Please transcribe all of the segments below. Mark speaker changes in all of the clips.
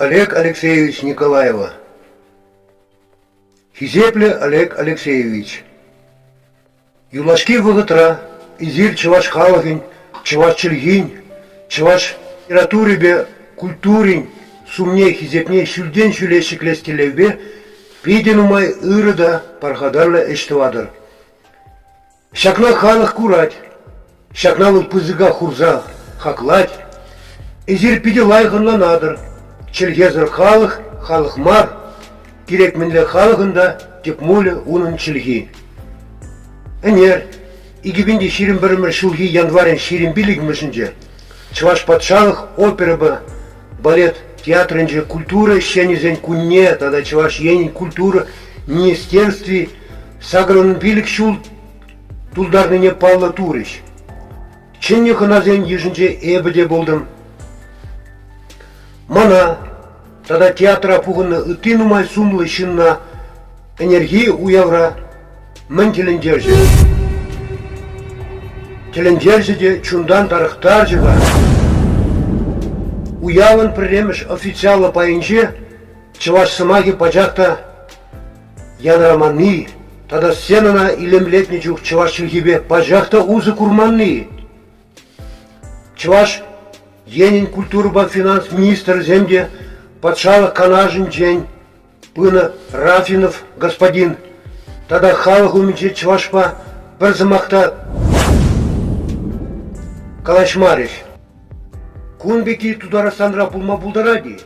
Speaker 1: Олег Алексеевич Николаева. Хисеплӗ Олег Алексеевич! Юлашки вӑхӑтра эсир чӑваш халӑхӗн, чӑваш чӗлхин, чӑваш литературипе культурин сумне-хисепне ҫӳлтен ҫӳле ҫӗклес тӗллевпе питӗ нумай ырӑ та пархатарлӑ ӗҫ тӑватӑр. Ҫакна халӑх курать, ҫакна вӑл пысӑка хурса хаклать. Эсир питӗ лайӑх ӑнланатӑр, чӗлхесӗр халӑх халӑх мар, кирек мӗнле халӑхӑн та тӗп мулӗ унӑн чӗлхи. Ӗнер, 2021 ҫулхи январӗн 25-мӗшӗнче Чӑваш патшалӑх оперӑпа балет театрӗнче культура ӗҫченӗсен кунне тата Чӑваш Енӗн культура министерстви 85 ҫул тултарнине паллӑ турӗҫ. Чӗннӗ хӑнасен йышӗнче эпӗ те пултӑм. Мана тата театра пухӑннӑ ытти нумай сумлӑ ҫынна ӗнерхи уявра мӗн тӗлӗнтерчӗ? Тӗлӗнтерчӗ те чунтан тарӑхтарчӗ-ха. Уявӑн пӗрремӗш официаллӑ пайӗнче чӑваш сӑмахӗ пачах та янраманни тата сценӑна илемлетнӗ чух чӑваш чӗлхипе пачах та усӑ курманни, Чӑваш Енӗн культурӑпа финанс министрӗсем те Патшалӑх Канашӗнчен пынӑ Рафинов господин тата халӑх умӗнче чӑвашпа пӗр сӑмах та калаҫмарӗҫ. Кун пекки Тутарстанра пулма пултарать-и?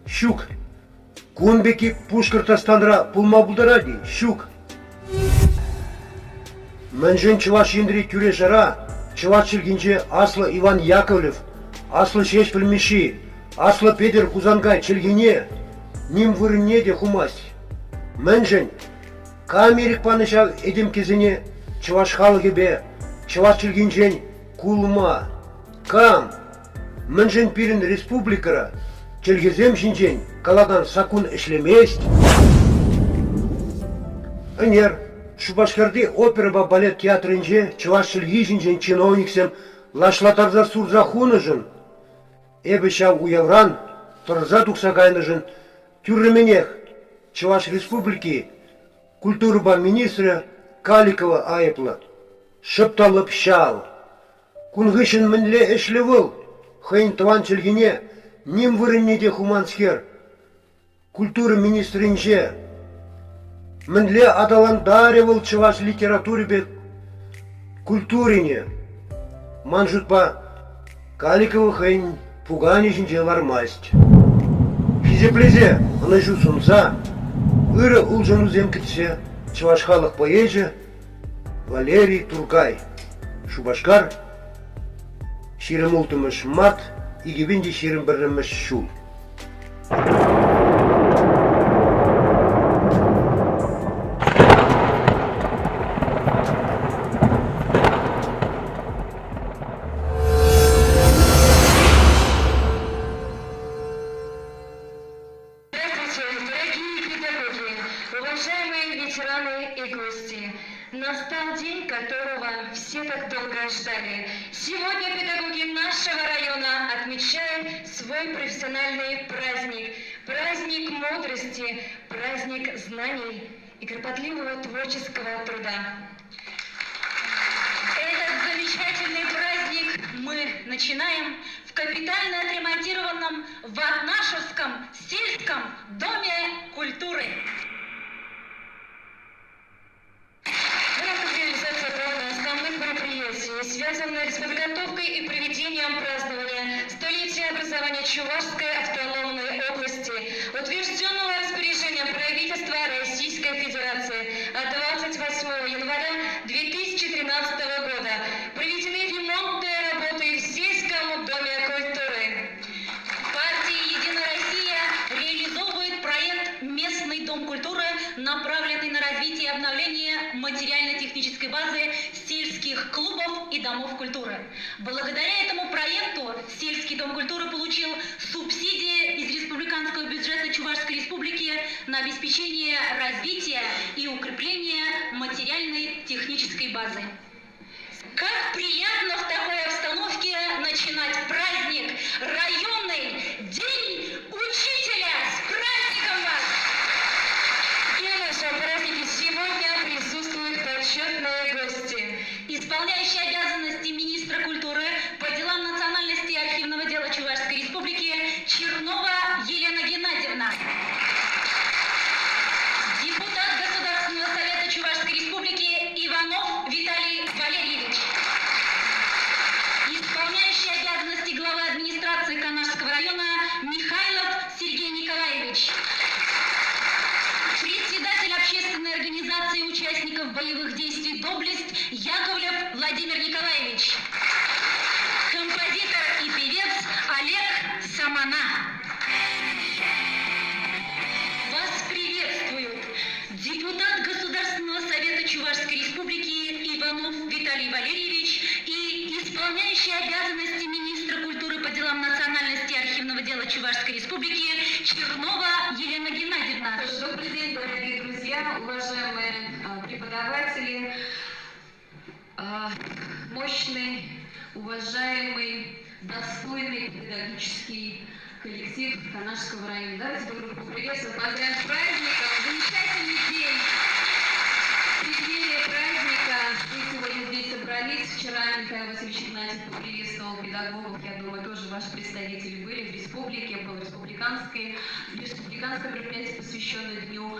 Speaker 1: Ҫук. Кун пекки Пушкӑртстанра пулма пултарать-и? Ҫук. Мӗншӗн Чӑваш Енри тӳре-шара чӑваш чӗлхинче Аслӑ Иван Яковлев, Аслӑ Ҫеҫпӗл Мишши, Аслӑ Петӗр Хусанкай чӗлхине ним вырӑнне те хумасть? Мӗншӗн? Кам ирӗк панӑ ҫав этемккесене чӑваш халӑхӗпе чӑваш чӗлхинчен кулма? Кам? Мӗншӗн пирӗн республикӑра чӗлхесем ҫинчен калакан саккун ӗҫлемест? Ӗнер Шупашкарти оперӑпа балет театрӗнче чӑваш чӗлхи ҫинчен чиновниксем лашлаттарса сурса хунӑшӑн эпӗ ҫав уявран тӑрса тухса кайнӑшӑн тӳрремӗнех Чӑваш Республики культурӑпа министрӗ Каликова айӑплӑ. Шӑп та лӑп ҫав. Кун хыҫҫӑн мӗнле ӗҫлӗ вӑл, хӑйӗн тӑван чӗлхине ним вырӑнне те хуманскер, культура министрӗнче? Мӗнле аталантарӗ вӑл чӑваш литературипе культурине? Ман шутпа, Каликова хӑйӗн пуканӗ ҫинче лармасть. Хисеплесе, ӑнӑҫу сунса, ырӑ улшӑнусем кӗтсе чӑваш халӑх поэчӗ Валерий Туркай, Шупашкар, 26 март 2021 ҫул.
Speaker 2: Здравствуйте, дорогие педагоги, уважаемые ветераны и гости! Настал день, которого все так долго ждали. Сегодня педагоги нашего района отмечают свой профессиональный праздник. Праздник мудрости, праздник знаний и кропотливого творческого труда. Этот замечательный праздник мы начинаем в капитально отремонтированном Ватнашевском сельском доме культуры. В рамках реализации плана основных мероприятий, связанных с подготовкой и проведением празднования столетия образования Чувашской автономной области, утвержденного распоряжением правительства Российской Федерации от 28 января 2013 года, проведены ремонтные работы в сельском доме культуры. Партия «Единая Россия» реализовывает проект «Местный дом культуры», направленный на развитие и обновление материально-технической базы сельских клубов и домов культуры. Благодаря этому проекту сельский дом культуры получил субсидии из республиканского бюджета Чувашской Республики на обеспечение развития и укрепление материальной технической базы. Как приятно в такой обстановке начинать праздник, районный День учителя! боевых действий «Доблесть» Яковлев Владимир Николаевич. Композитор и певец Олег Самана. Вас приветствуют депутат Государственного совета Чувашской Республики Иванов Виталий Валерьевич и исполняющий обязанности министра культуры по делам национальности и архивного дела Чувашской Республики Чернова Елена Геннадьевна.
Speaker 3: Добрый день, дорогие друзья, уважаемые преподаватели, мощный, уважаемый, достойный педагогический коллектив Канашского района. Давайте друг друга поприветствуем, поздравим с праздником. Замечательный день. В преддверии праздника вы сегодня здесь собрались. Вчера Михаил Васильевич Игнатьев поприветствовал педагогов. Я думаю, тоже ваши представители были в республике. Был республиканское мероприятие, посвященное Дню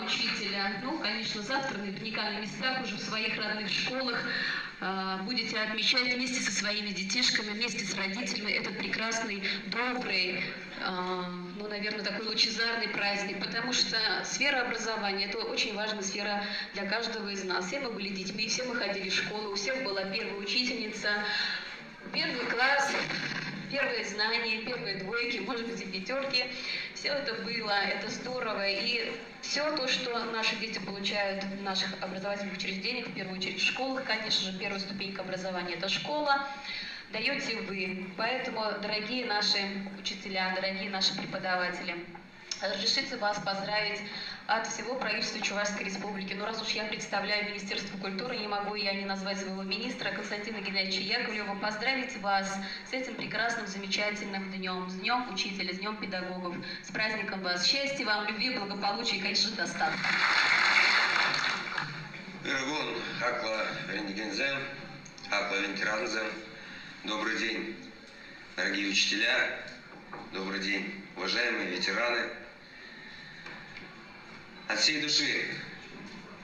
Speaker 3: учителя. Ну, конечно, завтра наверняка на местах уже в своих родных школах будете отмечать вместе со своими детишками, вместе с родителями этот прекрасный, добрый, ну, наверное, такой лучезарный праздник, потому что сфера образования – это очень важная сфера для каждого из нас. Все мы были детьми, все мы ходили в школу, у всех была первая учительница, первый класс, первые знания, первые двойки, может быть, и пятерки. Все это было, это здорово. И все то, что наши дети получают в наших образовательных учреждениях, в первую очередь в школах, конечно же, первая ступенька образования – это школа, даете вы. Поэтому, дорогие наши учителя, дорогие наши преподаватели, разрешите вас поздравить от всего правительства Чувашской Республики. Ну, раз уж я представляю Министерство культуры, не могу я не назвать своего министра Константина Геннадьевича Яковлева, поздравить вас с этим прекрасным, замечательным днем, с Днем Учителя, с Днем Педагогов. С праздником вас! Счастья вам, любви, благополучия и, конечно же, достатка.
Speaker 4: Ырӑ кун, хаклӑ вӗрентекенсем, хаклӑ ветерансем. Добрый день, дорогие учителя, добрый день, уважаемые ветераны. От всей души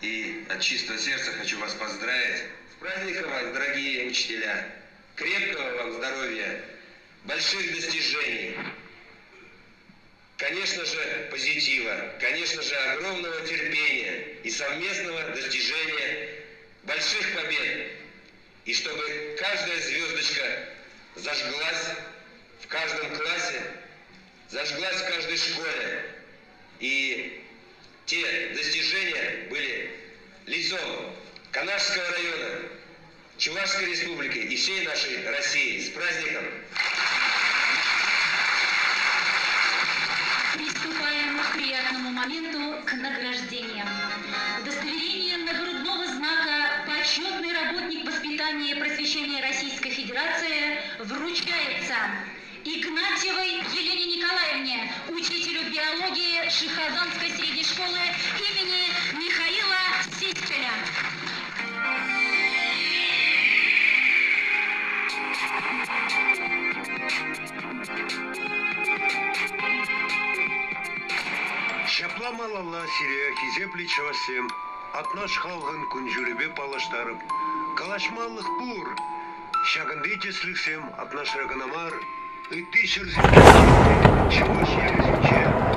Speaker 4: и от чистого сердца хочу вас поздравить. С праздником вас, дорогие учителя! Крепкого вам здоровья, больших достижений, конечно же, позитива, конечно же, огромного терпения и совместного достижения больших побед. И чтобы каждая звездочка зажглась в каждом классе, зажглась в каждой школе. И те достижения были лицом Канашского района, Чувашской республики и всей нашей России. С праздником!
Speaker 2: Приступаем к приятному моменту, к награждениям. Удостоверение нагрудного знака «Почетный работник воспитания и просвещения Российской Федерации» вручается Игнатьевой Елене Николаевне, учителю биологии Шихазанской средней школы имени Михаила Сеспеля.
Speaker 1: Ҫапла малалла сире хисеплӗ чӑвашсем Атнаш халӑхӑн кун-ҫулӗпе паллаштарӑп. Калаҫмалӑх пур. Ҫакӑнти тӗслӗхсем Атнашра кӑна мар, ытти ҫӗрсенче те чӑваш ялӗсенче.